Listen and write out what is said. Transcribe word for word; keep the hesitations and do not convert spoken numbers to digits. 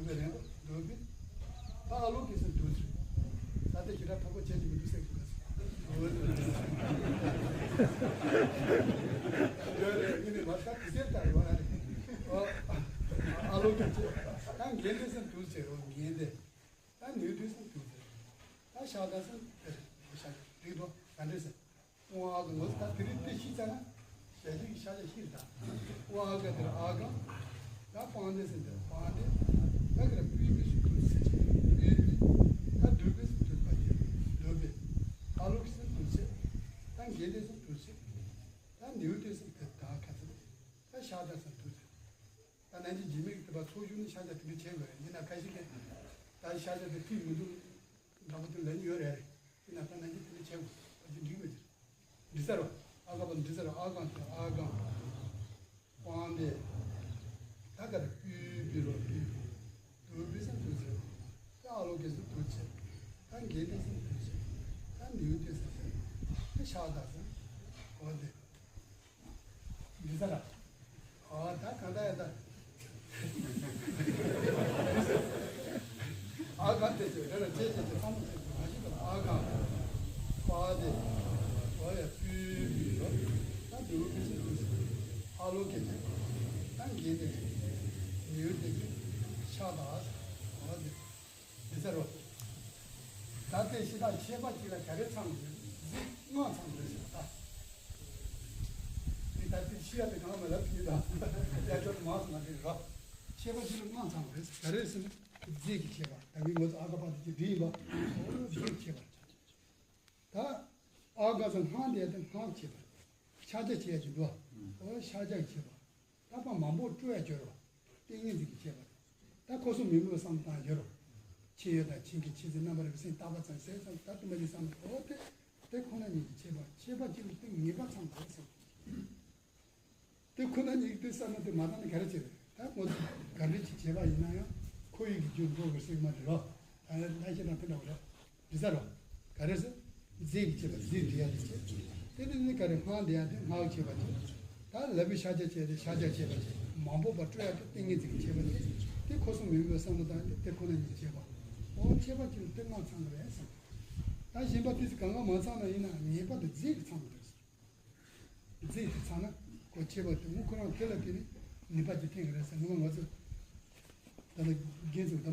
རེད་འདུག་པས། ད་ཨ་ལོ་ཀེ་ཤན་དུ་ཟེར། ད་ལྟ་ཞེ་དྲག་ཕག་པ་བྱས་ཀྱི་མི་འདུག་ཟེར་གྱི་འདུག་ཟེར། ཡོད་རེད། ངས་ནི་མ་ད་དེ་ཟེར་ད་ཡོད་རེད། ཨ་ལོ་ཀེ་ཤན་ད་འགན་འདས་སམ་དུ་ཟེར་རོ། འགན་འདས། ད་ནུས་འདས་སམ་དུ་ཟེར། ད་ཤ་ད་སམ་དེ་ཤ་རིག་འགྲོ་ག་འདྲས་ཟེར། ཨོ་ཨ་ག་ངོ་ད་དེ་རིང་དེ་ཤི་ཚར་ན་ཞ་ཞི་གི་ཤ་ཞ་ཤིར་ད། ཨོ་ཨ་ག་དེར་ཨ་ག་ད་སྤང་སྡེ་ཟེར་འདིར་སྤང་སྡེ། ད་ག་ར་པུས་པའི་སུ་དུར་ཚེ། པུས་པའི། ད་དུར་པའི་སུ་དུར་པ་ཡེ། དུར་པའི། ཨ་ལོ་ཀེ་ཤན་དུར་ཚེ། ད་འགན་འདས་སུ་དུར་ཚེ། ད་ནེའུ་ཏེ་སུ་དེ་ད་ཁ་ཚེ། ད་ཤ་ད་སུ་དུར་ཚེ། ད་ནང་གི་རྗེས་མའི་དེ་པ་ཚོགས་ཞུགས་ནི་ཤ་ཞ་དེ་འདྲ་བྱེད་དགོས་རེད། ཡིན་ན་ཁ་ཤས་ཀྱིས་ད་ཤ་ཞ་དེ་ཐིག་མི་འདུག་འདྲ་པོ་དེ་ལན་ཡོད་རེད། ཡིན་ན་ད་ནང་གི་དེ་འདྲ་བྱེད་དགོས། ད་དེ་འགྲིག་མི་འགྲིག་འདི་ཟེར་རོ། ཨ་ག་པ་འདི་ཟེར་རོ། ཨ་གང་དེ་ཨ་གང་། སྤང་སྡེ། ད་ག་ར་པུས་པའི་རོ། པུས་པའི། དུར་པའི་སུ་དུར་ཚེ། ད་ཨ་ལོ་ཀེ་ཤན་དུར་ཚེ། ད་འགན་འདས་སུ་དུར་ཚེ། ད་ནེའུ་ཏེ་སུ་ཚེ། ད་ཤ་ད་སུ། འོ་དེ། འདི་ས་ར། ཨ་ད་གང་ལྟར་ཡ་ད། ཨ་གང་དེ་ཚོས་རེ་རེ་བྱས་བྱས་ཀྱི་ཚང་མ་ཚོས་མ་ཤེས་པར་ཨ་གང་། པ་དེ། འོ་ཡ་པུས་པའི་རོ། ད་དུར་པའི་སུ་དུར་ཚེ། ཨ་ལོ་ཀེ་ཤན། ད་འགན་འདས་སུ། ནེའུ་ཏེ་སུ། ཤ་ད་སུ། འོ་དེ། འདི་ཟེར་རོ། ད་ལྟའི་ཤི་དང་ཤེས་པ་གཅིག་ལ་ག་རེ་ཚང་དགོས། རྫས་ལྔ་ཚང་དགོས་ཟེར་བ་ད། འདི་ད་ལྟའི་ཤི་ཡ་དེ་གང་ལ་ལབ་ཀྱི་ད་ཡ་ཅོག་མང་སོང་བ་དེ་རོ། ཤེས་པ་གཅིག་ལ་ལྔ་ཚང་དགོས། ག་རེ་ཟེར་ན་རྫས་ཀྱི་ཤེས་པ། ད་གིན་ང་ཚོ་ཨ་ག་པ་དེ་ཅིག་འདྲི་ཡིན་པ། འོ་རྫས་ཀྱི་ཤེས་པ། ད་ཨ་ག་ས་སྔགས་འདས་དེ་སྔགས་ཀྱི་ཤེས་པ། ཕྱག་རྒྱ་བྱེད་ཡ་ཅིག་འདུག་བ། འོ་ཕྱག་རྒྱ་ཀྱི་ཤེས་པ། ད་པ་མང་པོ་སྤྲོ་ཡ་སྦྱོར་བ། ཏིང་ངེ་འཛིན་གྱི་ཤེས་པ་རེད། ད་ཁོ་སོ་མི་སྨོས་བསམ་བློ་བཏང་སྦྱོར་བ། ཆེ་ཡོད་དང་ཆེན་གྱི་ཆེ་ཚིག་རྣམ་པར་རིག་སེམས་རྟག་པ་ཙམ་ཟེར་ཙམ་ད་དུ་མ་ཡི་བསམ་བློ་འོ་དེ། དེ་ཁོ་ན་ཉིད་ཀྱི་ཤེས་པ། ཤེས་པ་གཅིག་ལ་ཏིང་ངེས་པ་ཚང་དགོས་ཟེར། དེ་ཁོ་ན་ཉིད་ཀྱི་བསམ་བློ་དེ་མ་བཏང་ན་ག་རེ་བྱེད་རེད། ད་ཁོ་ག་འདྲ་ཅིག་བྱས་པ་ཡིན་ན་ཡང་ཁོ་ཡི་གི་རྒྱུ་འགྲོ་དགོས་ཟེར་གྱི་མ་རེད་རོ། ད་ལྟ་ཤེས་དང་དེ་འདྲ་བ་རེད། འདི་ཟེར་རོ། ག་རེ་ཟེར། རྫས་ཀྱི་ཤེས་པ། རྫས་འདྲི་ཡ་དེ་བྱེད། དེ་ནི་ནི་ག་རེ་སྔགས་འདི་ཡང་དེ་སྔགས་ཀྱི་ཤེས་པ་བྱེད། ད་ལབ་པའི་ཕྱག་རྒྱ་བྱེད་དེ་ཕྱག་རྒྱ་བྱེད་པ་བྱེད། མང་པོ་པ་སྤྲོ་ཡ་དེ་ཏིང་ངེ་འཛིན་གྱི་ཤེས་པ་བྱེད། དེ་ཁོ་སོ་མི་སྨོས་བསམ་བློ་བཏང་སྟེ་དེ་ཁོ་ན་ཉིད་བྱེད་པ། འོ་ཤེས་པ་གཅིག་ལ་ཏིང་ངེ་ཚང་གི་རེད་ཟེར། ད་གཞན་པ་དེ་ཚོ་གང་ག་མ་ཚང་ན་ཡིན་ན་ངེས་པར་དུ་རྫས་ཀྱི་ཚང་དགོས། རྫས་དེ་ཚང་ན་ཁོ་ཤེས་པ་དེ་མོ་ཁོ་རང་དེ་ལ་དེ་ནི་ནུས་པ་ཅིག་ཐེབས་ཀྱི་རེད་ཟེར། ངོ་མ་ང་ཚོ་ད་ལྟ་རྒན་ཚོ་ད།